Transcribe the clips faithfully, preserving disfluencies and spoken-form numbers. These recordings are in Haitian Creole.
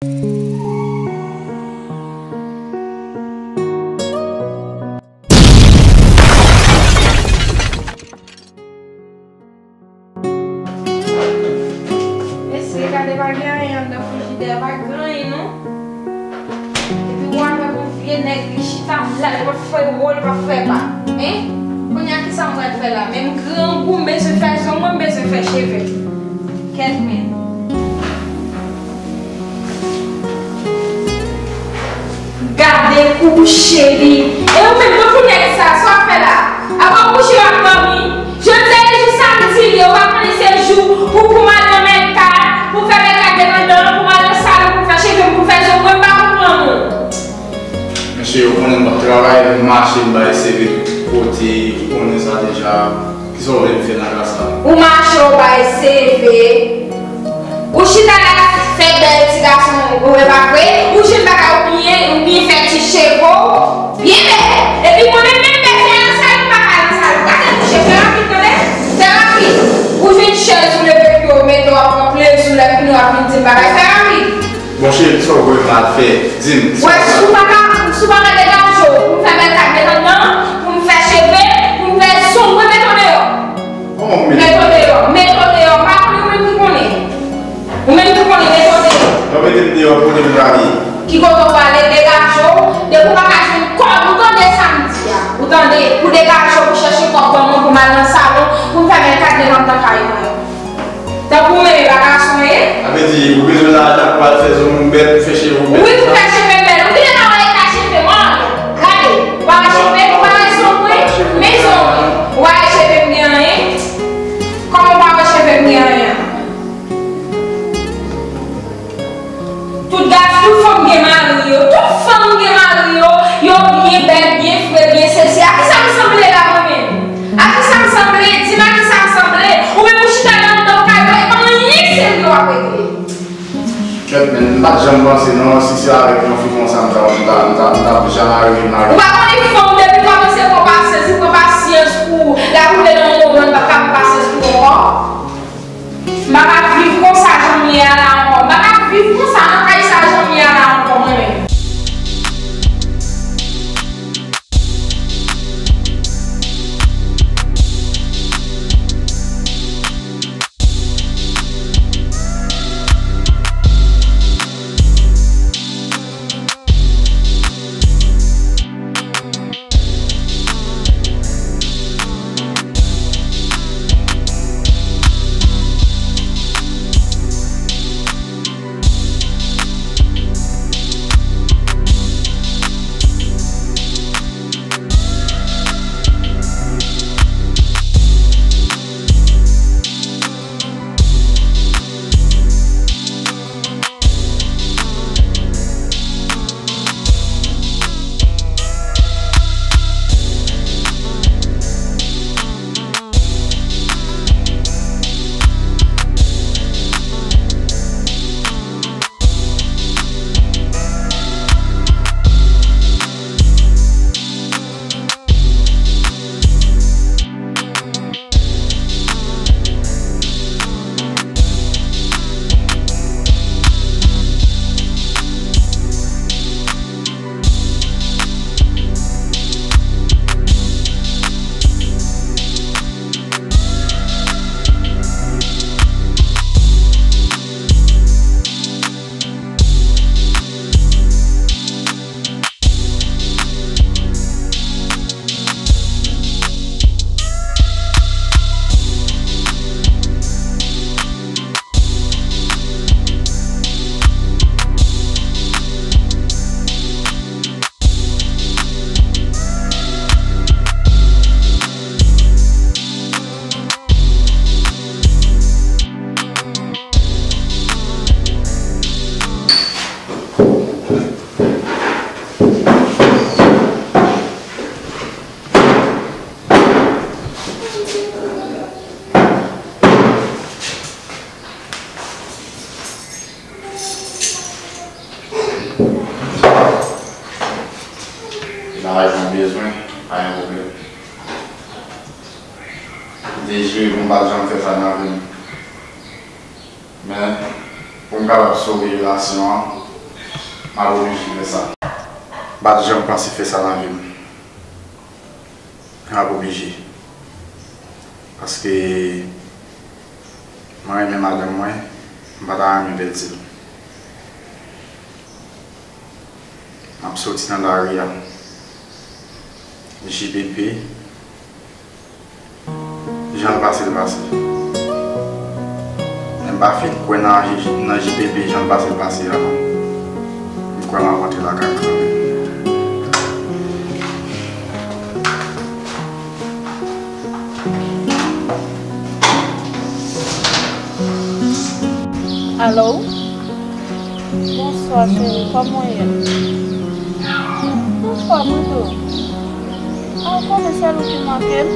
Mesye, gade, pa gen anyen anndan frijidè, pa gen anyen non. Epi w a wè yon vye nèg, li chita la, li p ap fè wo, li p ap fè ba. Hein? Kounye a, kisa m pral fè la? Men m grangou, m bezwen fè zong mwen, m bezwen fè cheve m. Kèt men. Gade kou bouch cheri. E ou menm, gwo kou nèg sa, sa w ap fè la? Apa w kouche w ap dòmi? Jodi a se jou samdi li ye, ou pa konnen se jou pou, pou m al nan mèkad, pou m fè mèkad depandan, pou m al nan salon, pou m fè cheve m, pou m fè zong mwen, m pa konprann ou. Mesye, ou konnen m ap travay, m mache, m bay seve tout kote, ou konnen sa deja. Kisa w vle m fè nan ka sa? Ou mache, w bay seve. Ou chita la, fè bèl ti gason, ou e pa vre? Ou jwenn bagay ou byen, ou byen fè ti cheve w, byen bèl. Epi mwen menm, menm bèl fè nan salon, m pa ka nan salon. Gade mouche, fè rapid, tande? Fè rapid. Ou jwenn chèz, ou leve pye w, mete w ap pran plezi w, lè fini w ap vin di m bagay. Fè rapid. Bon, cheri, kisa w vle m al fè? Di m, kisa w vle m al fè? Wè, si w pa ka, si w pa ka degaje w, pou m fè mèkad depandan, pou m fè cheve, pou m fè zong mwen, mete w deyò. Kòman w mete m deyò? Mete w deyò, mete w deyò. Pa konnen, ou menm ki konnen. Ou menm ki konnen, mete w deyò. Lè w mete m deyò, kote m prale? Ki kote w prale? Degaje w. Depi w pa ka jwenn kòb, ou tande sa m di a. Ou tande? Pou degaje w, pou chèche kòb ban mwen, pou m al nan salon, pou m fè mèkad depandan kay mwen. Tankou w menm, e pa gason w ye? Sa vle di, ou bezwen lajan pou al fè zong ou bèl, pou fè cheve w bèl, se sa? Wi, pou fè cheve m bèl. Ou genlè pa wè eta cheve m an? Gade, ou pa wè cheve m, ou pa wè zong mwen? Men zong mwen. Ou pa wè cheve m gen anyen? Kòman ou pa wè cheve m gen anyen an? Tout gas, tout fanm gen mari yo. Tout fanm gen mari yo. Yo byen bèl, byen fre, byen sesi. A kisa m sanble la mwen menm? A kisa m sanble? Di m a kisa m sanble? Ou menm ou chita nan anndan kay ou, e pa anyen serye w ap regle. Kèt, men, m pa t janm panse non, si se avèk yon fi konsa m ta, m ta, m ta, m ta janm arive marye. Ou pa konnen fanm depi kòmanse pran pasyans, li pran pasyans pou ou, l ap rive nan yon moman l p ap ka pran pasyans pou ou ankò. M pa ka viv konsa jan m ye a la ankò. M pa ka viv konsa nan kay sa jan m ye a la ankò mwen menm. Bagay mwen bezwen, pa gen pwoblèm. M te jire pou m pa t janm fè sa nan vi m. Men, pou m kapab sove relasyon an, M ap oblije fè sa. M pa t janm panse fè sa nan vi m. M ap oblije. Paske mwen renmen madanm mwen, m pa ta renmen pèdi l. M ap soti nan lari a. J P P, jan l pase, l pase. Men m pa fin kwè nan, nan J P P, jan l pase, l pase a, non. M kwè m ap rantre lakay mwen kanmenm. Alo? Bonswa, cheri, kòman w ye? Bonswa, Boudou. A, w konnen sèl ou ki manke m.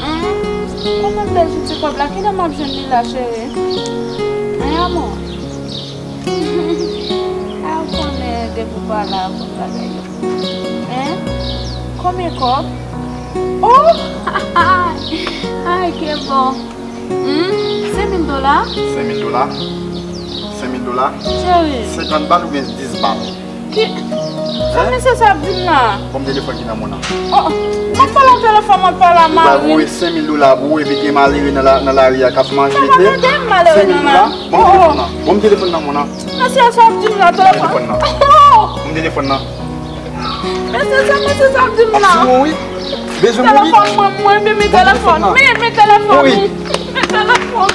An, kòman m bezwen ti kòb la? Kilè m ap jwenn li la, cheri? An, amou? A, w konnen depi w pa la, bon bagay yo. Hein? Konbyen kòb? Oh! Ay, ke bon. Hmm? Senk mil dola? Senk mil dola? Senk mil dola? Cheri. Senkant bal oubyen dis bal? Ki? Sa mesye sa ap di m la? Bon, telefòn ki nan men w nan. Oh, m ap pale nan telefòn, m ap pale a mari m. Ou pral voye senk mil dola pou ou epi gen malere nan la, nan lari a k ap manje te. Papa, pa gen malere nan la. Senk mil dola? Bon, telefòn nan. Bon, telefòn nan men w nan. Mesye sa ap di m la, telefòn. Telefòn nan. Oh! Bon, telefòn nan. Mesye sa, mesye sa ap di m la. Ap sou ou, wi. Bezwen mouri. Telefòn mwen, mwen, mi, mi telefòn. Mi, mi telefòn. Mouri. Mi telefòn.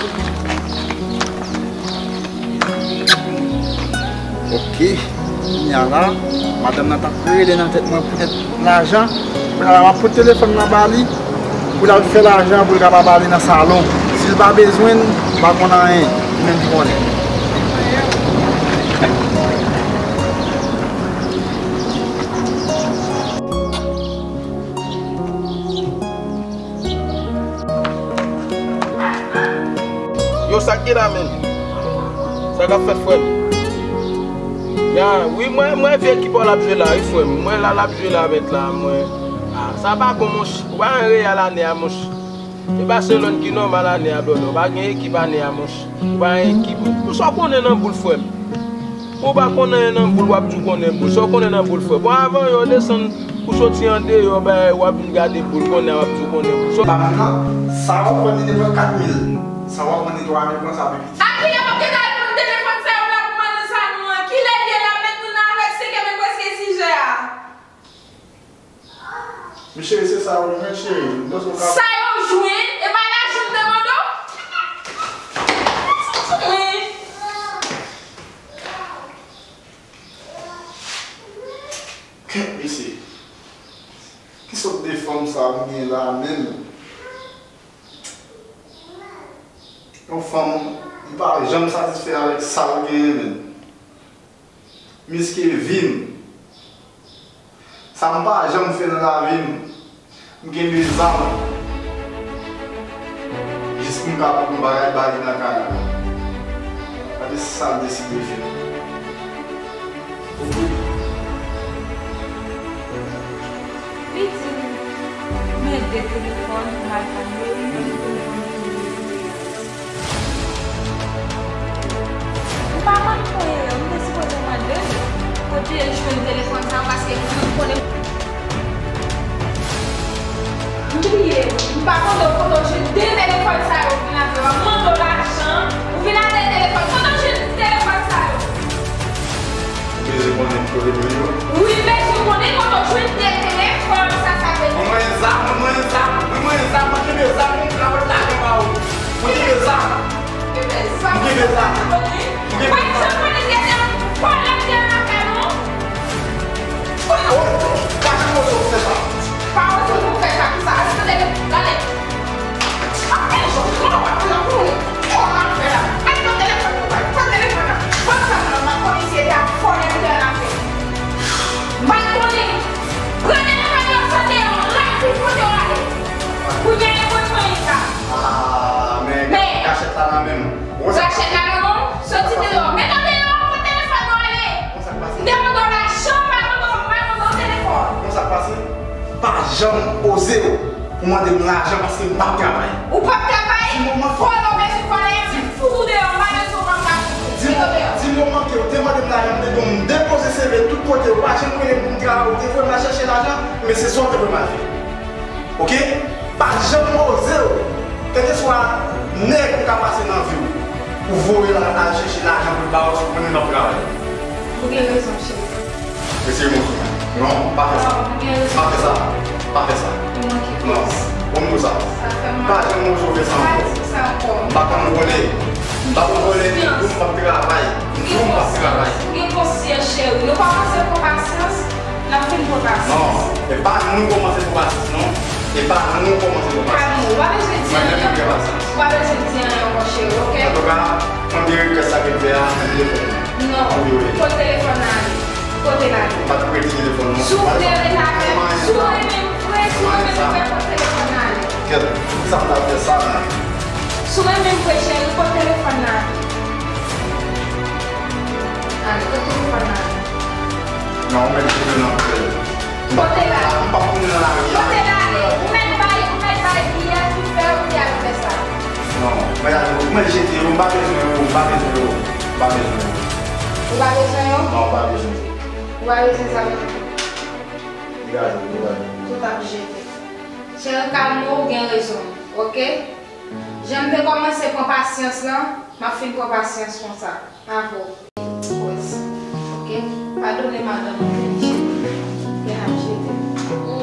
Ok. Kounye a la, madanm nan t ap rele nan tèt mwen poutèt lajan. Kounye a la, m ap pote telefòn nan ba li pou l al fè lajan pou l kapab ale nan salon. Si l pa bezwen l, m pa konn anyen. Li menm ki konnen. Yo, sa k gen la, menn? Sa k ap fèt, frè m? Ya, wi, mwen, mwen vye ekip w la ap jwe la, wi, frè m. Mwen la, l ap jwe la, mèt la, mwen. Ah, sa pa bon, monch. Ou pa gen Real ane a, monch. E Barcelone ki nòmal ane a, brother. Ou pa gen ekip ane a, monch. Ou pa gen ekip. Sa w konnen nan boul, frè m? Ou pa konn anyen nan boul, w ap di w konnen boul. Sa w konnen nan boul, frè? Bon, avan yo desann pou soti andeyò, bay, w ap vin gade boul, konnen w ap di w konnen boul. Sa pa menm nan, sa w pran li te pran kat mil. Sa w pran li twa mil, pran sa pi piti. A kilè m ap gentan al pran telefòn sa yo la pou mande sa nou an? Kilè l ye la, mèt moun nan avèk seke, men prèske sis jè a. Men cheri, se sa yo jwenn, cheri. M panse w ka... Sa yo jwenn? E pa lajan m te mande w? Wi. Kèt mesye. Ki sòt de fanm sa m gen la menm? Yon fanm, li pa janm satisfè avèk sa l genyen menm. Miske vi m. Sa m pa janm fè nan lavi m, m kenbe zam jis pou m ka pran yon bagay ba li nan kay la. Gade sa l deside fè. Li di m, mwen de telefòn, m al pran yo, li di m telefòn ki yo. M pa konn kote yo, m te sipoze mande l kote l jwenn telefòn sa yo, paske m konnen. M bliye, m pa konnen kote w jwenn de telefòn sa yo, vin avè w, m mande w lajan, ou vin avè telefòn, kote w jwenn telefòn sa yo? Ou bezwen konnen kote m jwenn yo? Wi, m bezwen konnen kote w jwenn de telefòn, sa sa vle di? Mwen mwen zam, mwen mwen zam, mwen mwen zam, mwen kenbe zam, mwen vin avè lajan ba ou. Mwen kenbe zam. Kenbe zam. Kenbe zam. Mwen pa janm konnen se te yon vòlè ki te nan afè nou. Oh, pa janm panse w fè sa. Pa panse w fè sa, ki sa? Al pran telefòn, ale. Anpil jou, mwen pa konnen pou ou. Ou an afè la. Al pran telefòn mwen, pran telefòn nan. Pran zam nan, m ap konnen si se te yon vòlè ki te nan afè. M pa konnen. Pran telefòn yo, sot deyò, lage tout kote w ale. Kounye a, yo konn mwen sa. Ah, men kachèt la nan men m. Kachèt la nan men w? Soti deyò. Met an deyò, pran telefòn nou ale. M te mande w lajan, m pa mande w, m pa mande w telefòn. Bon, sa k pase? Pa janm oze w pou mande m lajan paske m p ap travay. Ou p ap travay? Di moman. Vòlè w bezwen vòlè, m fout ou deyò, m pa bezwen w, m ap fout ou. Di moman ke w te Mwen la, m te di w, m depoze C V tout kote, ou pa janm rele m pou m travay, ou te voye m al chèche lajan, men se sa w te voye m al fè. Oke? Pa janm oze w, kèlkeswa nèg ou ka pase nan vi w, ou voye l al chèche lajan pou l ba w, si w konnen l ap travay. Ou gen rezon, cheri. Mesye, non, pa fè sa. Non, ou gen rezon. Pa fè sa. Pa fè sa. Ou manke. Non. Ou m sa. Sa fè m mal. Pa janm oze w fè sa ankò. Pa di sa ankò. M pa konn vòlè. M pa konn vòlè, m di w m p ap travay. M di w m p ap travay. Ou gen konsyans, cheri. Nou kòmanse pran pasyans, n ap fin pran pasyans. Non, e pa nou kòmanse pran pasyans, non. E pa nou kòmanse pran pasyans. Pa nou. Ou pa bezwen di anyen ankò. Ou pa bezwen di anyen ankò, cheri, oke? Antouka, mwen gen rekrè sa ke m fè a, nan telefòn. Non. Wi, wi. Kot telefòn nan ale? Kote l ale? M pa t prete telefòn, non. Si w vle rete avè m, si w renmen m vre, si w renmen m vre, kot telefòn nan ale? Kèt, sa m ta fè sa, men. Si w renmen m vre, cheri, kot telefòn nan ale? Ale, kot telefòn nan ale? Non, ou mèt jete nan pye. Kote l ale? M p ap tounen nan lari a. Kote l ale? Ou mèt bay, ou mèt bay biyè ki fè w te al fè sa. Non, mwen, ou mèt jete yo, m pa bezwen yo, m pa bezwen yo, m pa bezwen yo. Ou pa bezwen yo? Non, m pa bezwen yo. Ou pa bezwen zam nan? Degaje w, degaje w. Tout ap jete. Cheri, kalme w, ou gen rezon, oke? Jan m te kòmanse pran pasyans lan, m ap fin pran pasyans konsa. Avè w. Pòz. Oke? Padone madanm ou, cheri. Gen ap jete. Ou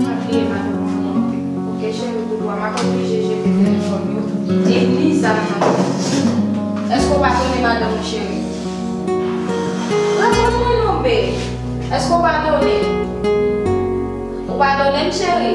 pa bliye madanm ou, non. Oke, cheri, pou twa, m ap oblije jete telefòn yo. Epi zam nan. Èske w padone madanm ou, cheri? Reponn mwen non, babe. Èske w padone? Ou padone m, cheri?